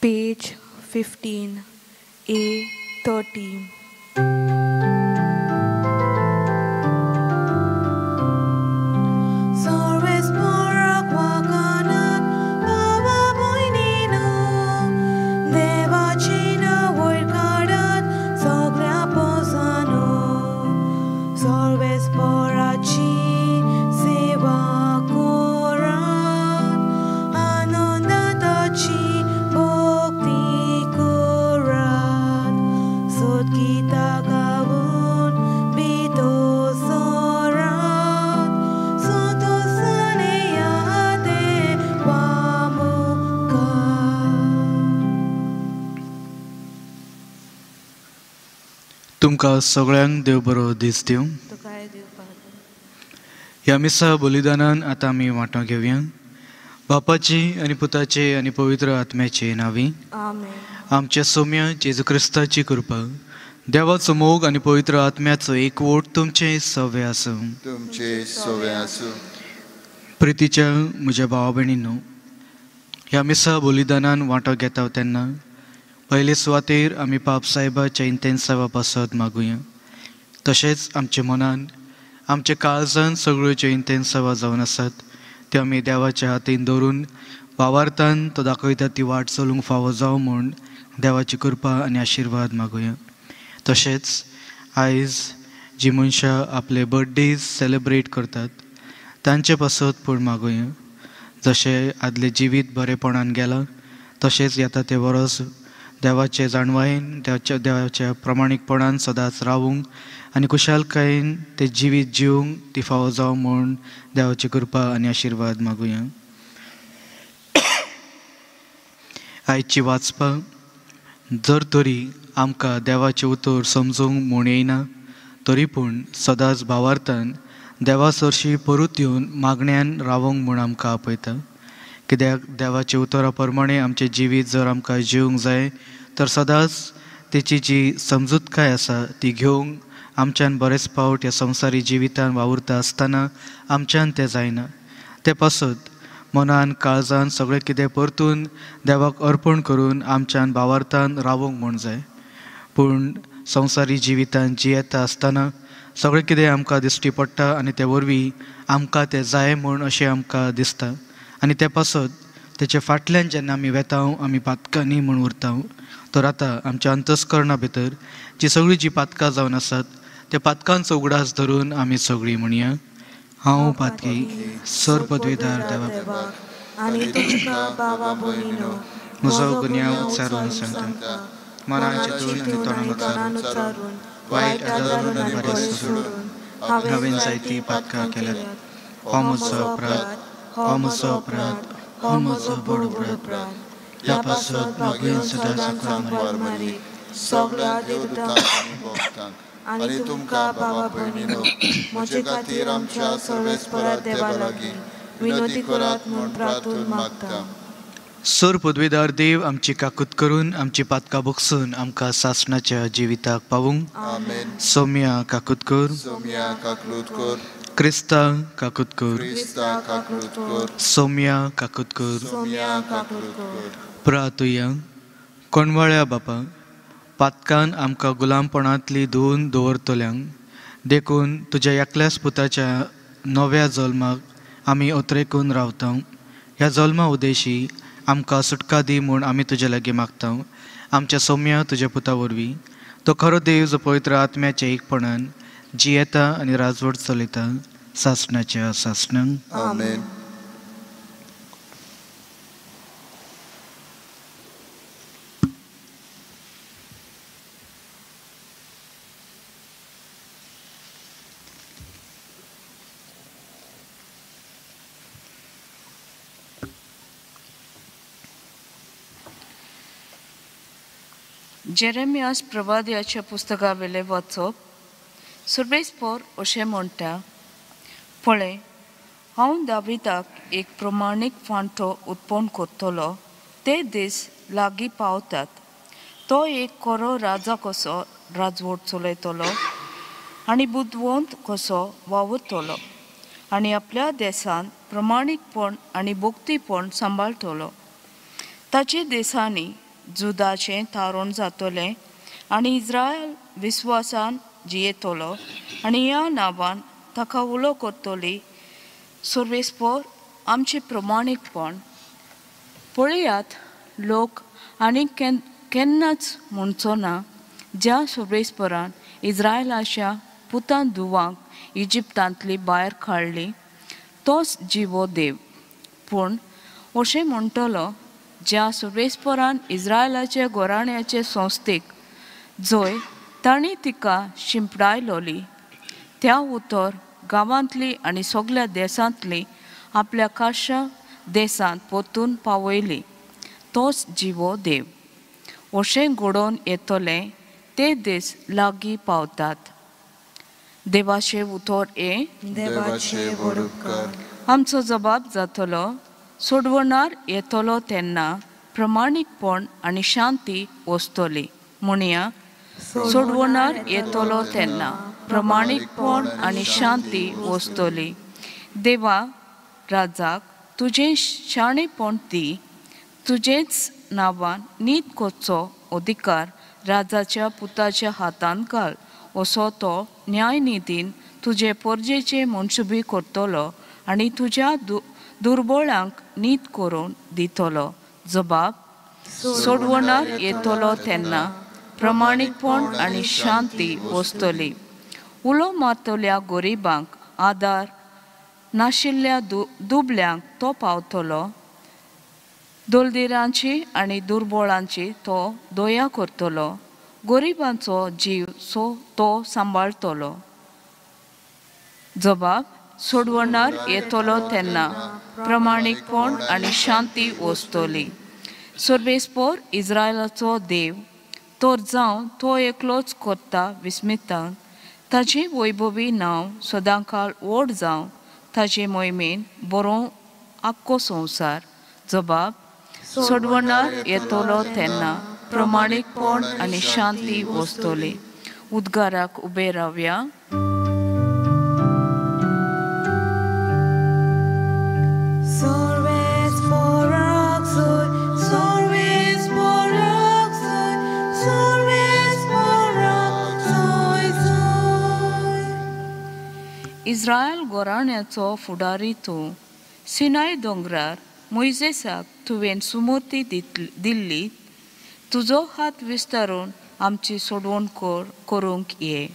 Page 15, A13. तुमकां सगळ्यांक देव बरो दीस दिवं. ह्या मिसा बलिदानान आतां आमी वांटो घेवया. बापाची आनी पुताचे आनी पवित्र आत्म्याचे नांवी. आमच्या सोम्या जेजू क्रिस्ताची कृपा, देवाचो मोग आनी पवित्र आत्म्याचो एकवट तुमचे सवे आसूं. तुमचे सवे आसूं. प्रितीच्या म्हज्या भावा भयणींनो, ह्या मिसा बलिदानान वांटो घेता तेन्ना पयले सुवातेर आमी पाप साहेबाच्या इंतेन्सावा पासत मागुया. तशेंच आमच्या मनान आमच्या काळजान सगळ्यो ज्यो इंतेन्सावा जावन आसात त्यो आमी देवाच्या हातीन दवरून वावार्थान तो दाखयता ती वाट चलूंक फावो जावं म्हूण देवाची कृपा आनी आशिर्वाद मागुया. तशेंच आयज जी मनशां आपले बर्थडेज सेलेब्रेट करतात तांचे पासत पूण मागुया. जशें आदलें जिवीत बरेपणान गेलां तशेंच येता तें वरस देवाचे जाणवायेन देवाच्या प्रमाणीकपणान सदांच रावूंक आनी खुशालकायेन तें जिवीत जिवंक ती फावो जावं म्हूण देवाची कृपा आनी आशिर्वाद मागुया. आयची वाचपाक जर तरी आमकां देवाचें उतर समजूंक म्हूण येयना तरी पूण सदांच भावार्थान देवा सरशी परत येवन मागण्यान रावंक म्हूण आमकां आपयता. कित्याक देवाच्या उतरा प्रमाणे आमचें जिवीत जर आमकां जिवंक जाय तर सदांच तेची जी समजूतकाय आसा ती घेवंक आमच्यान बरेच फावट ह्या संवसारी जिवितान वावुरता आसतना आमच्यान तें जायना. तें पासत मनान काळजान सगळें कितें परतून देवाक अर्पण करून आमच्यान भावार्थान रावंक म्हूण जाय. पूण संवसारी जिवितान जियेता आसतना सगळें कितें आमकां दिश्टी पडटा आनी ते वरवीं आमकां तें जाय म्हूण अशें आमकां दिसता आनी ते पासत तेचे फाटल्यान जेन्ना आमी वेता आमी पातकांनी म्हूण उरता. तर आतां आमच्या अंतस्करणा भितर जी सगळीं जी पातकां जावन आसात त्या पातकांचो उगडास धरून आमी सगळीं म्हणया, हांव पातकी सर पदवीदार देवा म्हजो गुन्यांव उच्चारून सांगता, मनान चिंतून आनी तोंडान उच्चारून वायट आदारून आनी बरें सोडून हांवें जायतीं पातकां केल्यात. हो म्हजो अपराध, हो म्हजो अपराध, हो म्हजो व्हड अपराध. ह्या पासत मागून सदां सांकवार मारी सगळ्या देवदूतांक आनी भक्तांक आनी तुमकां बाबा भयणीनो म्हजे खातीर आमच्या सर्वेस्परा देवा लागीं विनवती करात म्हूण प्रार्थून मागता. सर पदवीदार देव आमची काकूत करून आमची पातकां बगसून आमकां सासणाच्या जिविताक पावूंक. आमेन. सोम्या काकूत कर, सोम्या काकूत कर, क्रिस्ता काकूत कर, क्रिस्ता काकूत कर, सोम्या काकूत कर, सोम्या काकूत कर. प्रातुया कोणवाळ्या बापा, पातकान आमकां गुलामपणांतली धुवून दवरतल्यांक देखून तुज्या एकल्याच पुताच्या नव्या जल्माक आमी अत्रेकून रावता. ह्या जल्मा उदेशी आमकां सुटका दी म्हूण आमी तुजे लागीं मागता. आमच्या सोम्या तुज्या पुता वरवीं तो खरो देव जो पवित्र आत्म्याच्या एकपणान जियेता आनी राजवट चलयता सासणाच्या सासणांक. आमेन. जेरेमियास प्रवाद्याच्या पुस्तका वेले वाचप. सुर्वेस्पोर अशें म्हणटा, पळय हांव दाविदाक एक प्रमाणीक फांटो उत्पन्न करतलो, ते दीस लागीं पावतात. तो एक खरो राजा कसो राजवट चलयतलो आनी बुदवंत कसो वावुरतलो आनी आपल्या देशांत प्रमाणीकपण आनी भक्तीपण सांबाळटलो. ताचे देशांनी जुदाचें थारोवन जातलें आनी इस्रायल विस्वासान जियेतलो आनी ह्या नांवान ताका उलो करतली. सर्वेस्पोर आमचें प्रमाणीकपण. पळयात, लोक आनी केन्नाच म्हणचो ना, ज्या सर्वेस्परान इस्रायलाच्या पुतान धुवांक इजिप्तांतली भायर काडली तोच जिवो देव. पूण अशें म्हणटलो, ज्या सर्वेस्परान इस्रायलाच्या घराण्याचे संस्थेक जंय तांणी तिका शिंपडायलोली त्या उतर गांवांतली आनी सगल्या देशांतली आपल्या खाशा देशांत परतून पावयली तोच जिवो देव. अशें घडोवन येतलें ते दीस लागीं पावतात. देवाचें उतर हें. देवाचे व्हड उपकार. आमचो जबाब जातलो, सोडवणार येतलो तेन्ना प्रमाणीकपण आनी शांती वसतली. म्हणया, सोडवणार येतलो तेन्ना प्रमाणीकपण आनी शांती वसतली. देवा, राजाक तुजें शाणेपण दी, तुजेच नांवान नीत करचो अधिकार राजाच्या पुताच्या हातांत घाल, असो तो न्यायनितीन तुजे परजेचे मनसुबी करतलो आनी तुज्या दुर्बळांक नीत करून दितलो. जबाब, सोडवणार येतलो तेन्ना प्रमाणीकपण आनी शांती वसतली. उलो मारतल्या गरिबांक आदार नाशिल्ल्या दुबल्यांक तो पावतलो. दलदिरांची आनी दुर्बळांची तो दया करतलो. गरिबांचो जीव सो तो सांबाळटलो. जबाब, सोडवणार येतलो तेन्ना प्रमाणीकपण आनी शांती वसतली. सर्वेस्पोर इस्रायलाचो देव तर जावं तो एकलोच करता विस्मितान, ताजें वैभवी नांव सदांकाळ व्हड जावं, ताजे मोहिमेन बरोवं आख्खो संवसार. जबाब, सोडवणार येतलो तेन्ना प्रमाणीकपण आनी शांती वसतली. उद्गाराक उबे रावया. इस्रायल घराण्याचो फुडारी तूं, सिनाय दोंगरार मोयजेसाक तुवें सुमूर्ती दिल्ली, तुजो हात विस्तारून आमची सोडवण करूंक ये.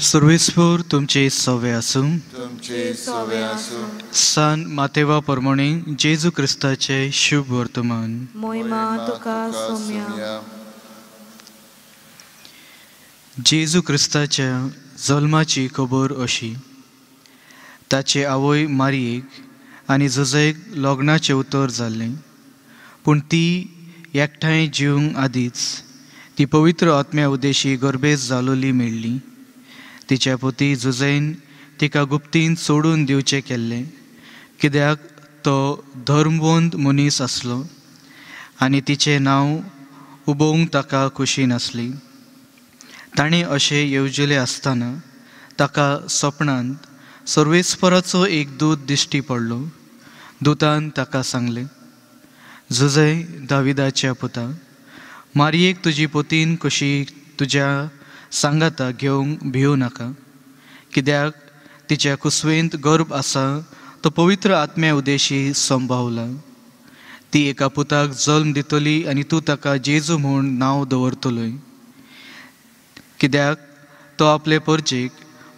सर्वेस्पोर तुमचे सवे आसूं. तुमचे सवे आसूं. सान मातेवा प्रमाणे जेजू क्रिस्ताचे शुभ वर्तमान. मोहिमा तुका सोम्या. जेजू क्रिस्ताच्या जल्माची खबर अशी. ताचे आवय मारयेक आनी जुजेक लग्नाचें उतर जाल्लें, पूण ती एकठांय जिवंक आदींच ती पवित्र आत्म्या उद्देशी गर्भेस जालोली मेळ्ळी. तिच्या पती जुजैन तिका गुप्तीन सोडून दिवचें केल्लें, कित्याक तो धर्मवंत मनीस आसलो आनी तिचें नांव उबोवंक ताका खुशी नासली. ताणें अशें येवजिलें आसतना ताका सपनांत सर्वेस्पराचो एक दूत दिश्टी पडलो. दुतान ताका सांगलें, जुजय दाविदाच्या पुता, मारयेक तुजी पोतीन कशी तुज्या सांगाता घेवंक भिवू नाका, कित्याक तिच्या कुसवेंत गर्भ आसा तो पवित्र आत्म्या उद्देशी संभावला. ती एका पुताक जल्म दितली आनी तूं ताका जेजू म्हूण नांव दवरतलोय, कित्याक तो आपले परजेक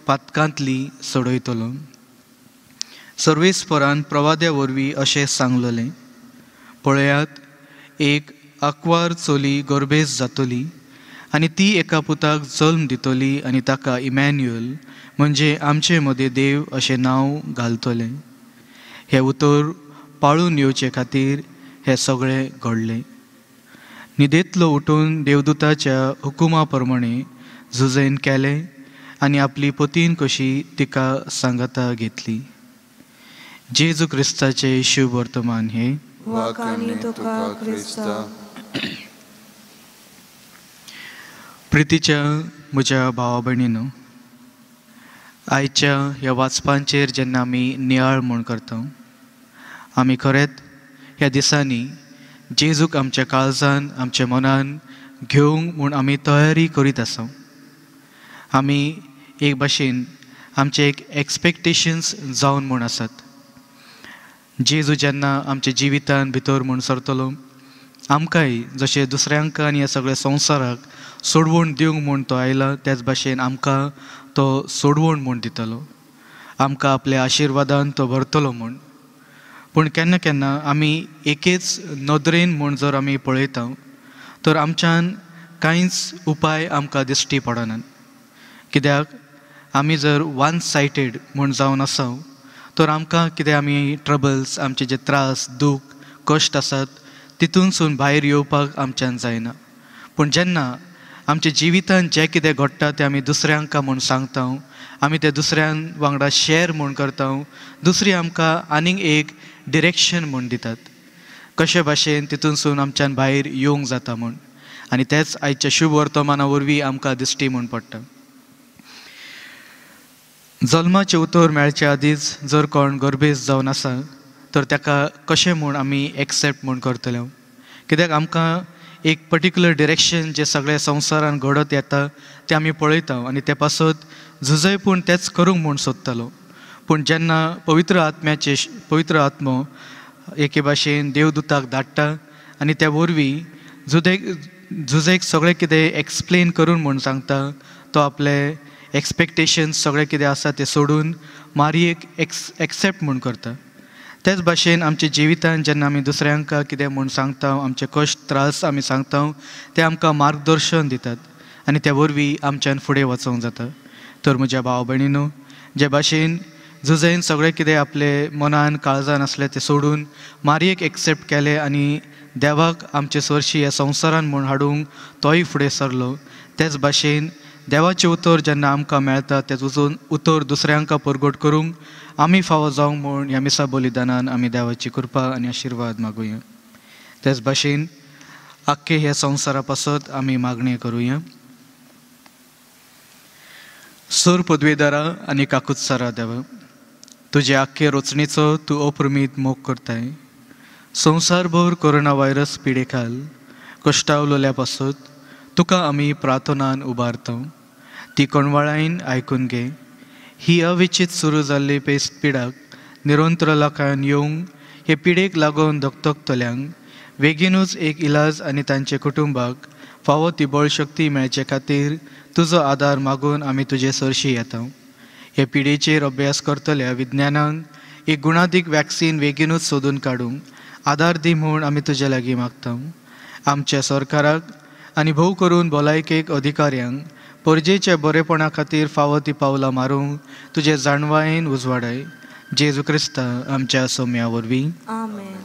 पातकांतली सोडयतलो. सर्वेस्परान प्रवाद्या वरवीं अशें सांगलेलें, पळयात, एक आंकवार चली गर्भेस जातली आनी ती एका पुताक जल्म दितली आनी ताका इमॅन्युअल म्हणजे आमचे मदें देव अशें नांव घालतलें. हें उतर पाळून येवचे खातीर हें सगळें घडलें. न्हिदेंतलो उठून देवदूताच्या हुकुमा प्रमाणे जुजैन केलें आनी आपली पतीन कशी तिका सांगाता घेतली. जेजू क्रिस्ताचें शुभ वर्तमान हें. वाखाणी तुका क्रिस्ता. प्रितीच्या म्हज्या भावा भयणीनो, आयच्या ह्या वाचपांचेर जेन्ना आमी नियाळ म्हूण करता, आमी खरेंच ह्या दिसांनी जेजूक आमच्या काळजान आमच्या मनान घेवंक म्हूण आमी तयारी करीत आसा. आमी एक भाशेन आमचे एक एक्सपेक्टेशन्स जावन म्हूण आसात. जेजू जेन्ना आमच्या जिवितान भितर म्हूण सरतलो, आमकांय जशें दुसऱ्यांक आनी ह्या सगळ्या संवसाराक सोडवण दिवंक म्हूण तो आयला, त्याच भाशेन आमकां तो सोडवण म्हूण दितलो, आमकां आपल्या आशिर्वादान तो भरतलो म्हूण. पूण केन्ना केन्ना आमी एकेच नदरेन म्हूण जर आमी पळयता तर आमच्यान कांयच उपाय आमकां दिश्टी पडनात. कित्याक आमी जर वन सायटेड म्हूण जावन आसा तर आमकां कितें आमी ट्रबल्स, आमचे जे त्रास, दूख, कश्ट आसात तितूनसून भायर येवपाक आमच्यान जायना. पूण जेन्ना आमच्या जिवितान जें कितें घडटा तें आमी दुसऱ्यांक म्हूण सांगता, आमी तें दुसऱ्यां वांगडा शेर म्हूण करता, दुसरी आमकां आनीक एक डिरेक्शन म्हूण दितात कशे भाशेन तितूनसून आमच्यान भायर येवंक जाता म्हूण. आनी तेंच आयच्या शुभ वर्तमाना वरवीं आमकां दिश्टी म्हूण पडटा. जल्माचें उतर मेळचे आदींच जर कोण गर्भेस्त जावन आसा तर ताका कशें म्हूण आमी एक्सेप्ट म्हूण करतले? कित्याक आमकां एक पर्टिक्युलर डिरेक्शन जें सगळें संवसारान घडत येता तें आमी पळयता आनी ते पासत झुजय पूण तेंच करूंक म्हूण सोदतालो. पूण जेन्ना पवित्र आत्म्याचे पवित्र आत्मो एके भाशेन देवदूताक धाडटा आनी त्या वरवीं झुजेक सगळें कितें एक्सप्लेन करून म्हूण सांगता, तो आपले एक्सपेक्टेशन्स सगळें कितें आसा तें सोडून मारयेक एक्सेप्ट म्हूण करता. तेच भाशेन आमच्या जिवितान जेन्ना आमी दुसऱ्यांक कितें म्हूण सांगता, आमचे कश्ट त्रास आमी सांगता, ते आमकां मार्गदर्शन दितात आनी त्या वरवीं आमच्यान फुडें वचोंक जाता. तर म्हज्या भाव भयणीनो, जे भाशेन झुजैन सगळें कितें आपले मनान काळजान आसलें तें सोडून मारयेक एक्सेप्ट केलें आनी देवाक आमचे सरशी ह्या संवसारान म्हूण हाडूंक तोय फुडें सरलो, तेच भाशेन देवाचें उतर जेन्ना आमकां मेळटा तें वचून उतर दुसऱ्यांक परगट करूंक आमी फावो जावंक म्हूण ह्या मिसा बलिदानान आमी देवाची कृपा आनी आशिर्वाद मागुया. तेच भाशेन आख्खे ह्या संवसारा पासत आमी मागणी करुया. सोर पदवेदारा आनी काकुत्सारा देवा, तुजे आख्खे रचणेचो तूं अप्रमीत मोग करताय. संवसारभर कोरोना व्हायरस पिडेखाल कश्टावलोल्या पासत तुका आमी प्रार्थनान उबारता, ती कोणवाळायन आयकून घे. ही अविचीत सुरू जाल्ली पेस्ट पिडाक निरंतर लोकांक येवंक हे पिडेक लागून धकधकतल्यांक बेगीनूच एक इलाज आनी तांचे कुटुंबाक फावो ती बळशक्ती मेळचे खातीर तुजो आदार मागून आमी तुजे सरशी येता. हे पिडेचेर अभ्यास करतल्या विज्ञानांक एक गुणादीक वॅक्सीन बेगीनूच सोदून काडूंक आदार दी म्हूण आमी तुजे लागीं मागता. आमच्या सरकाराक आनी भोव करून भलायकेक अधिकाऱ्यांक परजेच्या बरेपणा खातीर फावो ती पावलां मारूंक तुजे जाणवायेन उजवाडाय. जेजू क्रिस्ता आमच्या सोम्या वरवीं. आमेन.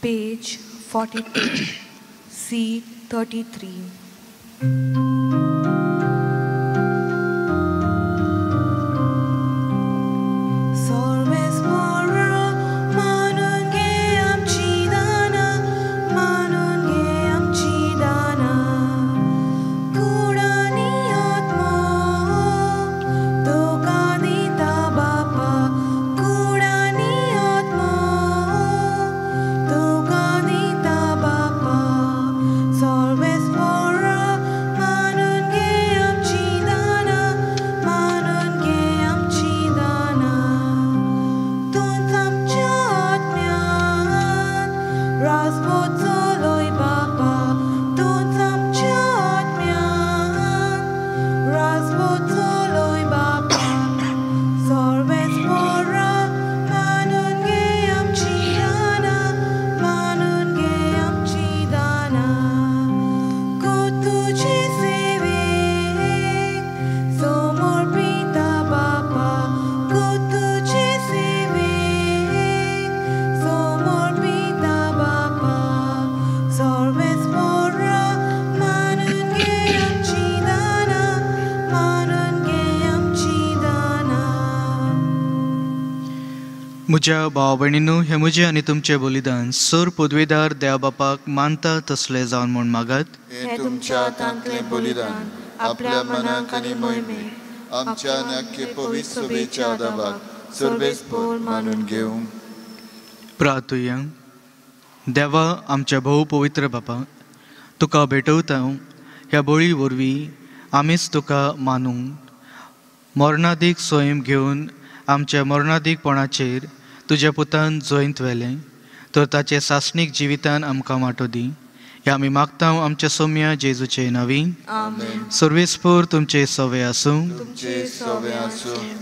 पेज 42 C 33. Always for a man. म्हज्या भाव भयणीनू, हें म्हजें आनी तुमचें बलिदान सर पदवेदार देव बापाक मानता तसलें जावन म्हूण मागात. हें तुमच्या हातांतलें बलिदान आपल्या मनाक आनी मोहिमेक आमच्या आनी पवित्र सभेच्या आदाबाक सर्वेस्पोर मानून घेवं. प्रार्थुया. देवा आमच्या भोव पवित्र बापा, तुका भेटवता ह्या बळी वरवीं आमीच तुका मानूंक मरणादीक स्वयं घेवन आमच्या मरणादीकपणाचेर तुज्या पुतान जैत व्हेलें तर ताचे सासणीक जिवितान आमकां वांटो दी. ह्या आमी मागता आमच्या सोम्या जेजूचे नांवी. सर्वेस्पोर तुमचे सवे आसूं.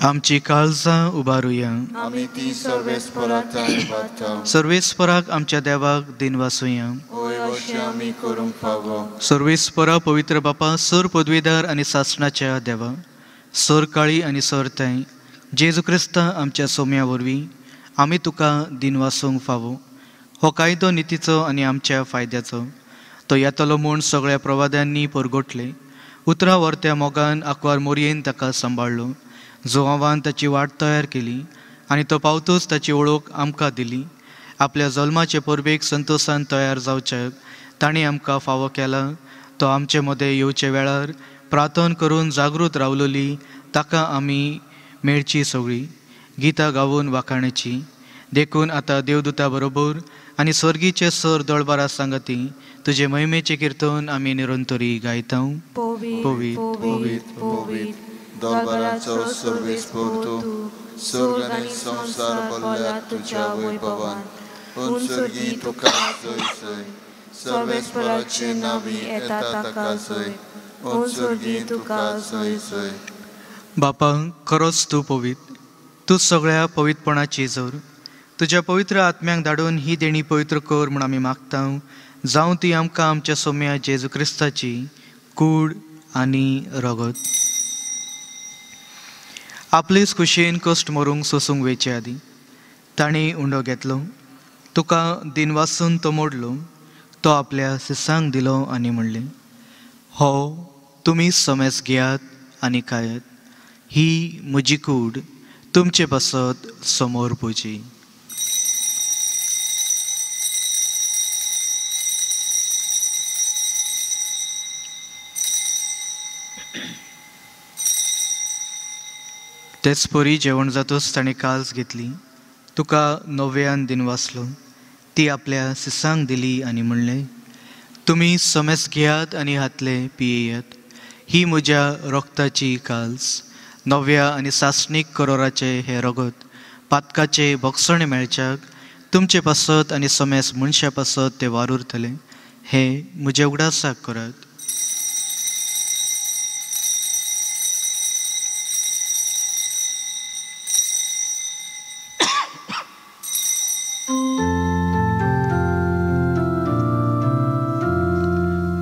आमची काळजां उबारुया. सर्वेस्पराक आमच्या देवाक दिनवासुया. सर्वेस्परा पवित्र बापा, सर पदवीदार आनी सासणाच्या देवा, सर काळी आनी सर ताई जेजू क्रिस्ता आमच्या सोम्या वरवीं आमी तुका दिनवासूंक फावो. हो कायदो नितीचो आनी आमच्या फायद्याचो तो येतलो म्हूण सगळ्या प्रवाद्यांनी परगटले. उतरां वर्त्या मोगान आंकवार मोरयेन ताका सांबाळ्ळो. जुवांवान ताची वाट तयार केली आनी तो पावतूच ताची वळख आमकां दिली. आपल्या जल्माचे परबेक संतोशान तयार जावच्याक तांणी आमकां फावो केला. तो आमचे मदें येवचे वेळार प्रार्थना करून जागृत रावलोली ताका आमी मेळची सगळी गितां गावून वाखाण्याची. देखून आतां देवदूता बरोबर आनी स्वर्गीचे सर दळबारा सांगती तुजे महिमेचें किर्तन आमी निरंतरी गायता. पवित्र पवित्र पवित्र दळबाराचो सर्वेस्पोर तूं, स्वर्ग आनी संवसार भरल्या तुज्या वैभवान. स्वर्गी तुका जय जय, सर्वेस्पराचे नांवी येता ताका जय. स्वर्गी तुका जय जय. बापा, खरोच तूं पवित्र, तूं सगळ्या पवित्रपणाची जोर. तुज्या पवित्र आत्म्यांक धाडून ही देणी पवित्र कर म्हूण आमी मागता. जावं ती आमकां आमच्या सोम्या जेजू क्रिस्ताची कूड आनी रगत. आपलेच खुशयेन कश्ट मरूंक सोसूंक वेचे आदीं तांणी उंडो घेतलो, तुका दिनवासून तो मोडलो, तो आपल्या शिसांक दिलो आनी म्हणलें, हो तुमी समेस घेयात आनी खायात, ही म्हजी कूड तुमचे पासत समोर पुजी. तेच परी जेवण जातूच ताणें काल्स घेतली, तुका नव्यान दिनवासलो, ती आपल्या शिसांक दिली आनी म्हणलें, तुमी समेस घेयात आनी हातले पियेयात, ही म्हज्या रक्ताची काल्स, नव्या आनी सासणीक करोराचें हें रगत पातकाचें भोगसणें मेळच्याक तुमचे पासत आनी समेस मनशा पासत तें वारुरतलें. हें म्हज्या उगडासाक करात.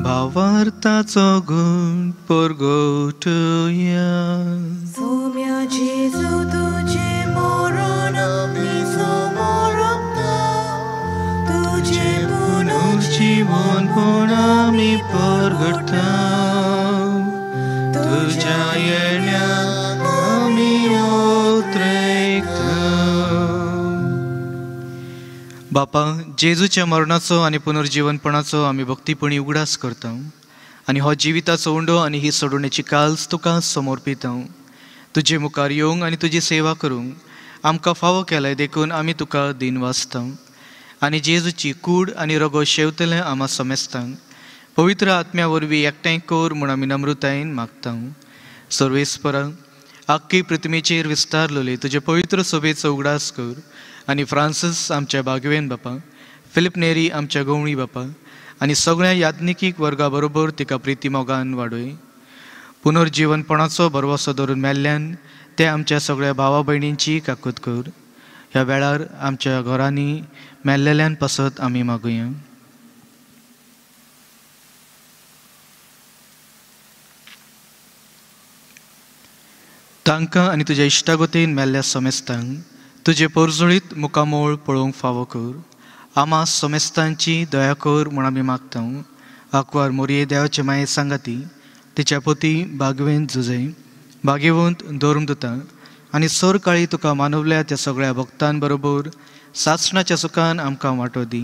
भावार्थाचो गुण परगटुया. सोम्या जेजू तुजें मरण आमी समोरता, तुजें पुनर्जीवनपण आमी परगटता, तुज्या येण्याक आमी उतरेकता. बापा, जेजूच्या मरणाचो आनी पुनर्जीवनपणाचो आमी भक्तीपणी उगडास करता आनी हो जिविताचो उंडो आनी ही सोडवणेची काल्स तुका समर्पिता. तुजे मुखार येवंक आनी तुजी सेवा करूंक आमकां फावो केलाय देखून आमी तुका दिनवासता. आनी जेजूची कूड आनी रगो शेवतलें आमा समेस्तांक पवित्र आत्म्या वरवीं एकठांय कर म्हूण आमी नम्रतायेन मागता. सर्वेस्परा, आख्खी पृथ्वीचेर विस्तारलेले तुजे पवित्र सभेचो उगडास कर आनी फ्रांसीस आमच्या बागवेन बापा, फिलीप नेरी आमच्या गवळी बापा आनी सगळ्या याज्ञिकीक वर्गा बरोबर तिका प्रिती मोगान वाडय. पुनर्जीवनपणाचो भरवसो धरून मेल्ल्यान ते आमच्या सगळ्या भावा भयणींची काकूत कर. ह्या वेळार आमच्या घरांनी मेल्लेल्यान पासत आमी मागुया. तांकां आनी तुज्या इश्टागतीन मेल्ल्या समेस्तांक तुजे पोरजोळीत मुखामोळ पळोवंक फावो कर. आमा समेस्तांची दया कर म्हूण आमी मागता. आंकवार मोरये देवाचे माये सांगाती तिच्या पोती बागवेंत जुजे बागेवंत धर्मदुता आनी सरकाळी तुका मानवल्या त्या सगळ्या भक्तांबरोबर सासणाच्या सुखान आमकां वांटो दी.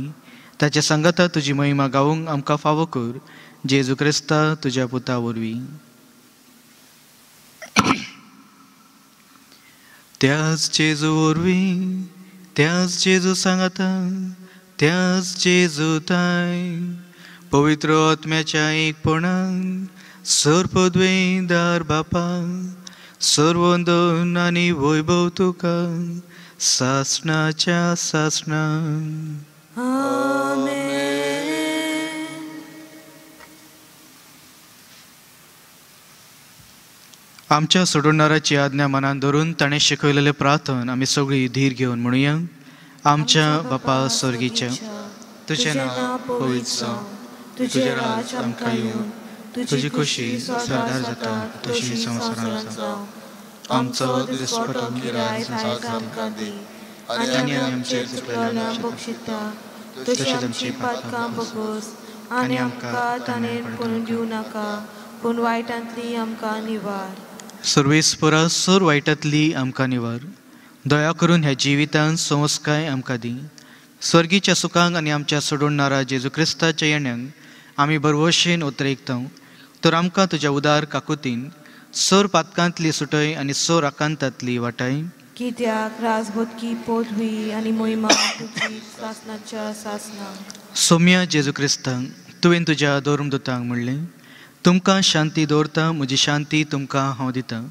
ताच्या सांगाता तुजी महिमा गावूंक आमकां फावो कर, जेजू क्रिस्ता तुज्या पुता वरवीं. त्याच जेजू वरवीं, त्याच जेजू सांगाता, त्याच जेजू ताय पवित्र आत्म्याच्या एकपणान सर्पद्वेदार बापा सर्वंदन आनी वैभव तुका सासणाच्या सासणा. आमेन. आमच्या सोडणाराची आज्ञा मनान धरून ताणें शिकयलेलें प्रार्थन आमी सगळीं धीर घेवन म्हणुया. आमच्या बापा स्वर्गीच्या, तुजें नांव पवित्र जावं, तुजें राज आमकां येवं, तुजी खोशी स्वर्गार जाता तशी संवसारांत जावं. आमचो दिसपटो गिरायक आज आमकां दी आनी आमचे चुकलेल्यांक बक्षिता तशी आमची पातकां बगोस आनी आमकां ताणें पडून दिवं नाका, पूण वायटांतली आमकां निवार. सर्वेस्परा सर वायटांतली आमकां निवार. दया करून ह्या जिवितांत संस्काय आमकां दी. स्वर्गीच्या सुखांक आनी आमच्या सोडणारा जेजू क्रिस्ताच्या येण्यांक आमी बरवशेन उतरेकता, तर आमकां तुज्या उदार काकुतीन सर पातकांतली सुटय आनी सर आकांतांतली वाटाय. कित्याक राजबोधकी पदवी आनी महिमा तुजी सासणाच्या सासणा. सोम्या जेजू क्रिस्तांक तुवें तुज्या धर्मदूतांक म्हणलें, तुमकां शांती दवरता, म्हजी शांती तुमकां हांव दितां.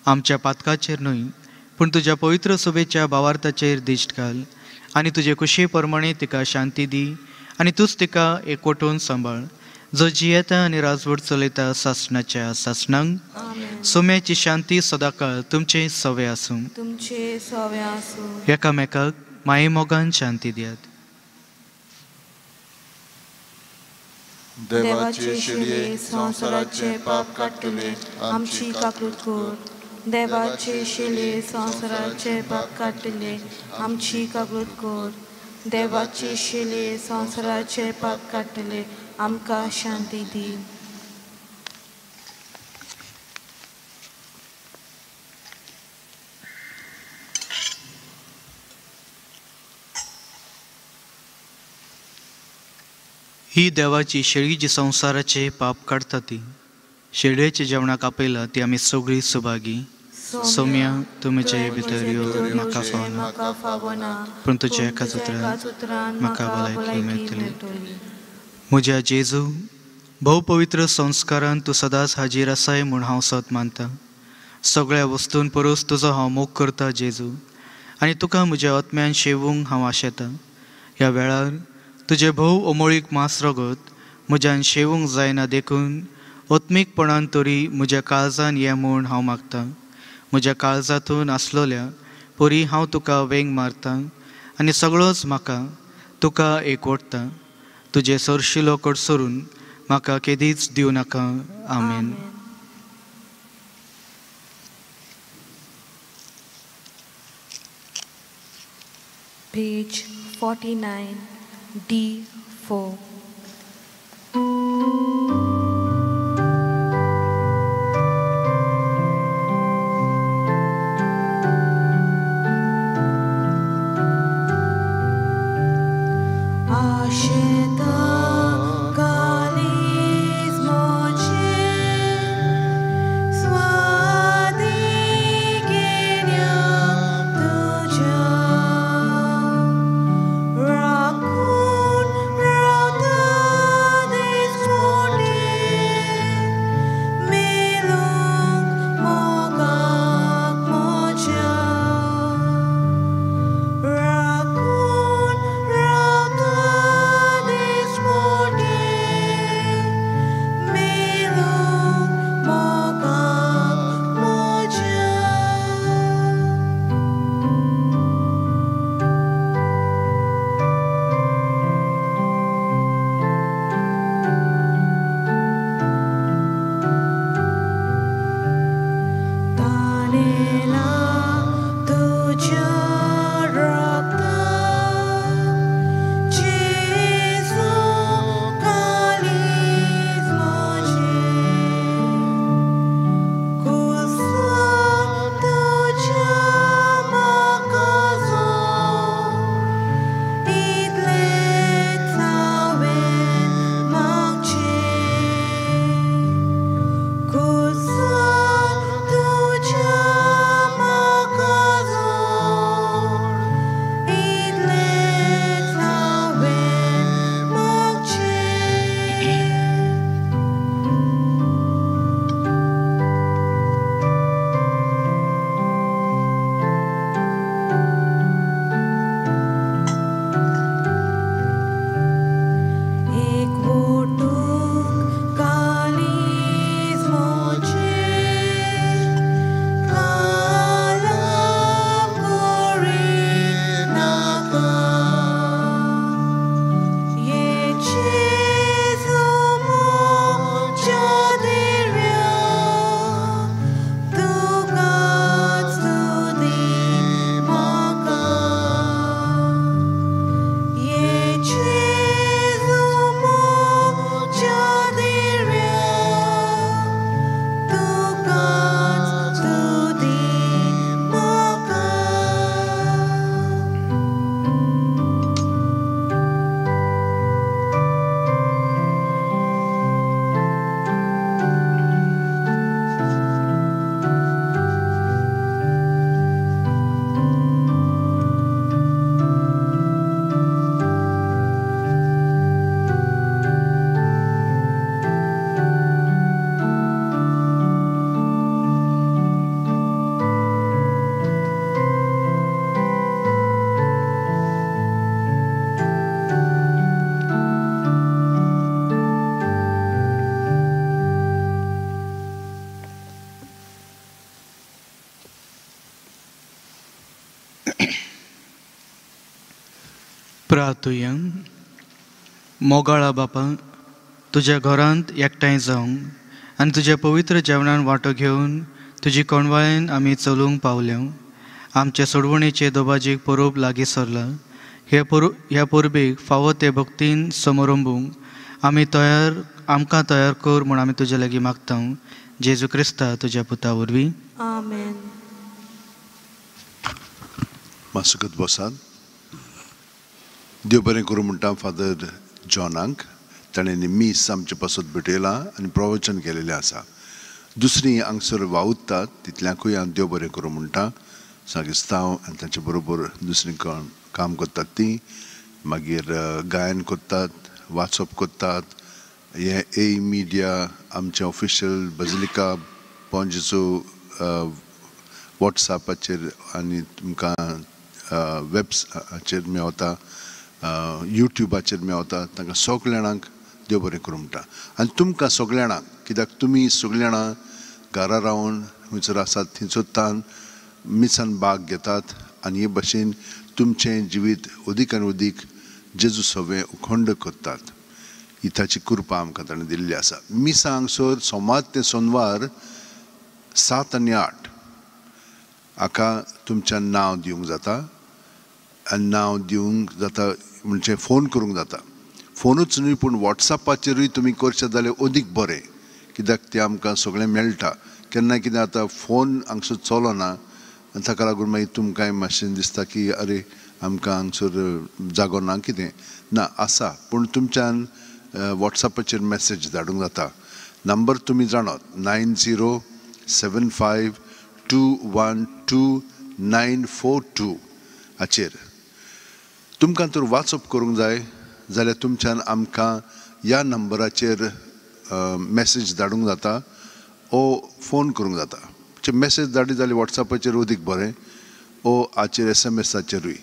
आमच्या पातकाचेर न्हय पूण तुज्या पवित्र सभेच्या भावार्थाचेर दिश्ट घाल आनी तुजे कुशी प्रमाणे तिका शांती दी आनी तूंच तिका एकवटून सांबाळ, जो जियेता आनी राजवट चलयता सासणाच्या सासणांक. सोम्याची शांती सदाकाळ तुमचे सवे आसूं. तुमचे सवे आसूं. एकामेकाक मायेमोगान शांती दियात. देवाचे शिडये संवसाराचे पाप काडटले, आमची काकूत कर. देवाचे शिले संवसाराचे पाप काडटले, आमची काकूत कर. देवाचे शिले संवसाराचे पाप काडटले, आमकां शांती दी. ही देवाची शेळी जी संवसाराचे पाप काडटा ती शेळयेच्या जेवणाक आपयला ती आमी सगळीं सुभागी. सोम्या तूं म्हजे भितर यो, म्हाका फावना, पूण तुज्या एकाच उतरान म्हाका भलायकी मेळटली. म्हज्या जेजू, भोव पवित्र संस्कारान तूं सदांच हाजीर आसाय म्हूण हांव सत मानता. सगळ्या वस्तून परस तुजो हांव मोग करता जेजू, आनी तुका म्हज्या आत्म्यान शेवूंक हांव आशेतां. ह्या वेळार तुजें भोव अमोळीक मांस रगत म्हज्यान शेवूंक जायना देखून आत्मीकपणान तरी म्हज्या काळजान ये म्हूण हांव मागतां. म्हज्या काळजांतून आसलोल्या परी हांव तुका वेंग मारतां आनी सगळोच म्हाका तुका एकवटता. तुजें सरशिलो कडसरून म्हाका केदीच दिवं नाका. आमेन. Page 49, D4. प्रार्थुया. मोगाळा बापा, तुज्या घरांत एकठांय जावंक आनी तुज्या पवित्र जेवणान वांटो घेवन तुजी कोणवाळेन आमी चलूंक पावल्या. आमचे सोडवणेचे दोबाजीक परब लागीं सरला. ह्या परबेक फावो ते भक्तीन समरंबूंक आमी तयार आमकां तयार कर म्हूण आमी तुजे लागीं मागता. जेजू क्रिस्ता तुज्या पुता वरवीं, आमेन. मासुकत बसात. देव बरें करूं म्हणटा फादर जॉनाक, ताणें मीस आमचे पासत भेटयलां आनी प्रवचन केलेलें आसा. दुसरी हांगसर वावुरतात तितल्यांकूय हांव देव बरें करूं म्हणटा. सागिस्तांव आनी तांचे बरोबर दुसरीं काम करतात तीं, मागीर गायन करतात, वाचप करतात. हें ए मिडिया आमचें ऑफिशियल बजलिका पणजेचो वॉट्सॅपाचेर आनी तुमकां वेबसाचेर मेवता, युट्युबाचेर मेवता. तांकां सगल्या जाणांक देव बरें करूं म्हणटा. आनी तुमकां सगल्या जाणांक, कित्याक तुमी सगल्या जाणां घरा रावन खंयसर आसात थंयसर तान मिसान भाग घेतात आनी हे भशेन तुमचें जिवीत अदीक आनी अदीक जेजू सवें उखंड करतात. ही ताची कृपा आमकां ताणें दिल्ली आसा. मिसां हांगसर सोमार ते सोनवार 7 आनी 8 हाका तुमच्यान नांव दिवंक जाता. आनी नांव दिवंक जाता म्हणजे फोन करूंक जाता. फोनूच न्हय पूण वॉट्सॅपाचेरूय तुमी करचें जाल्यार अदीक बरें, कित्याक तें आमकां सगळें मेळटा. केन्ना कितें आतां फोन हांगसर चलना आनी ताका लागून मागीर तुमकांय मातशें दिसता की अरे आमकां हांगसर जागो ना कितें ना आसा, पूण तुमच्यान वॉट्सॅपाचेर मॅसेज धाडूंक जाता. नंबर तुमी जाणात, 9075 212 942 हाचेर. तुमकां तर वाचप करूंक जाय जाल्यार तुमच्यान आमकां ह्या नंबराचेर मॅसेज धाडूंक जाता ओ फोन करूंक जाता. मॅसेज धाडली जाल्यार वॉट्सॅपाचेर अदीक बरें, ओ हाचेर एसएमएसाचेरूय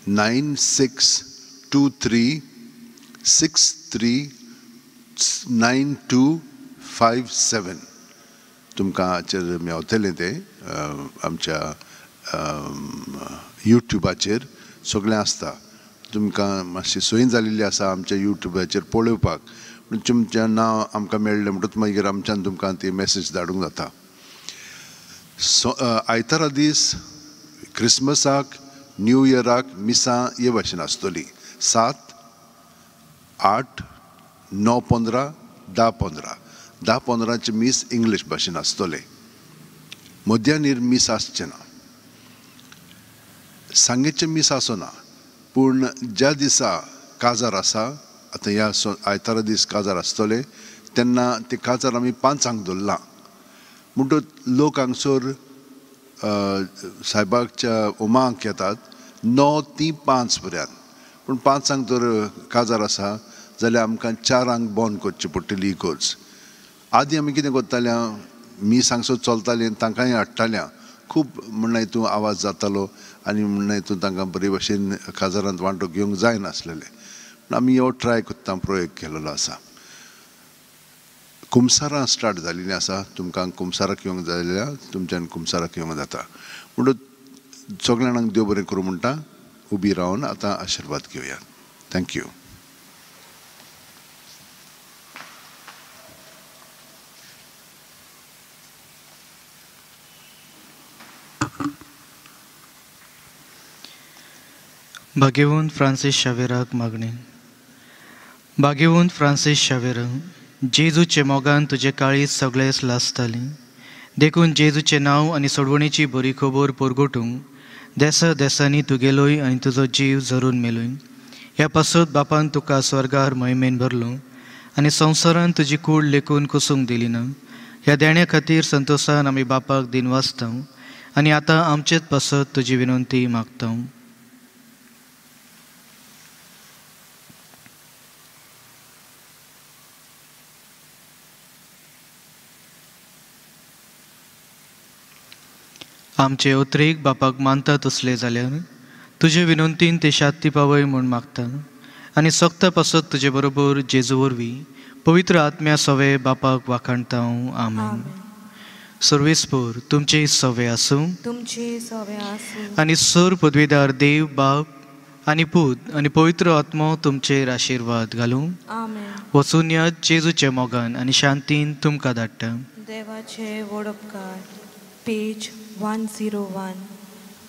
9623 63 9257 तुमकां हाचेर मेवतलें. तें आमच्या युट्युबाचेर सगळें आसता. तुमकां मातशी सोय जाल्ली आसा आमच्या युट्युबाचेर पळोवपाक, पूण तुमचें नांव आमकां मेळ्ळें म्हणटकच मागीर आमच्यान तुमकां ती मॅसेज धाडूंक जाता. सो आयतारा दीस क्रिसमसाक न्यू इयराक मिसां हे भाशेन आसतली, 7, 8, 9, 15, 10, 15. 10, 15 मीस इंग्लीश भाशेन आसतलें. मध्यानीर मीस आसचें ना, सांगेचें मीस आसना. पूण ज्या दिसा काजार आसा, आतां ह्या आयतारा दीस काजार आसतलें तेन्ना ते काजार आमी 5 दवरलां. म्हणटकच लोक हांगसर सायबाच्या उमाक येतात 9 ते 5 पर्यंत. पूण 5 तर काजार आसा जाल्यार आमकां 4 बंद करची पडटली इगर्ज. आदी आमी कितें करताले, मीस हांगसर चलतालीं तांकांय हाडटाले, खूब म्हणल्यार हितून आवाज जातालो आनी म्हणल्यार हितून तांकां बरे भशेन काजारांत वांटो घेवंक जायनासलेलें. पूण आमी हो ट्राय करता, प्रयोग केलेलो आसा. कुमसारां स्टार्ट जाल्लीं आसा, तुमकां कुमसाराक येवंक जाय जाल्यार तुमच्यान कुमसाराक येवंक जाता. म्हणटकच सगल्या जाणांक देव बरें करूं म्हणटा. उबी रावन आतां आशिर्वाद घेवया. Thank you. भाग्यवंत फ्रांसीस शावेराक मागणें. भाग्यवंत फ्रांसीस शावेरा, जेजूचे मोगान तुजें काळीज सगळेच लासतालें, देखून जेजूचें नांव आनी सोडवणेची बरी खबर परगटूंक देसा देसांनी तुगेलोय आनी तुजो जीव झरून मेलोय. ह्या पासत बापान तुका स्वर्गार महिमेन भरलो आनी संवसारान तुजी कूड लेखून कुसूंक दिली ना. ह्या देण्या खातीर संतोशान आमी बापाक दिनवासता आनी आतां आमचेच पासत तुजी विनंती मागता. आमचे उतरेक बापाक मानता तसले जाल्यार तुजे विनंतीन ते शांती पावय म्हूण मागता आनी सोगता पासत तुजे बरोबर जेजू वरवीं पवित्र आत्म्या सवे बापाक वाखाणता. आमेन. सर्वेस्पोर तुमचे सवे आसूं, तुमचे सवे आसूं आनी सर पदवीदार देव बाप आनी पूत आनी पवित्र आत्मो तुमचेर आशिर्वाद घालूं. आमेन. वचून यात जेजूच्या मोगान आनी शांतीन तुमकां धाडटा. देवाचे व्हड उपकार. पेज 101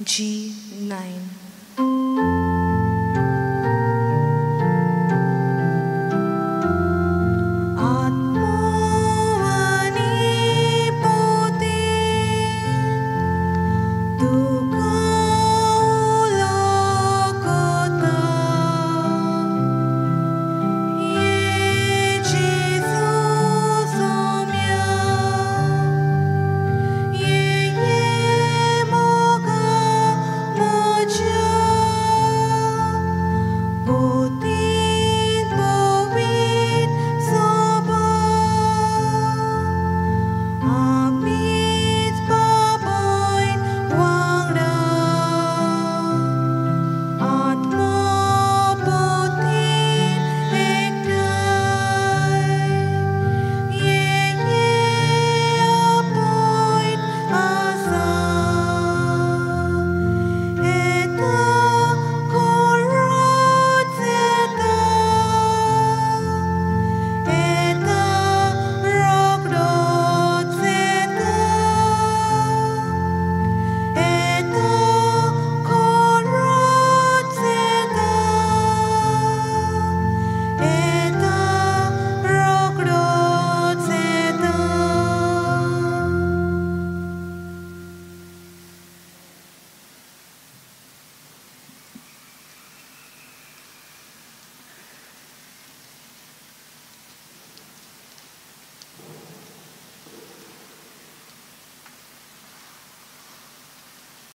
G9.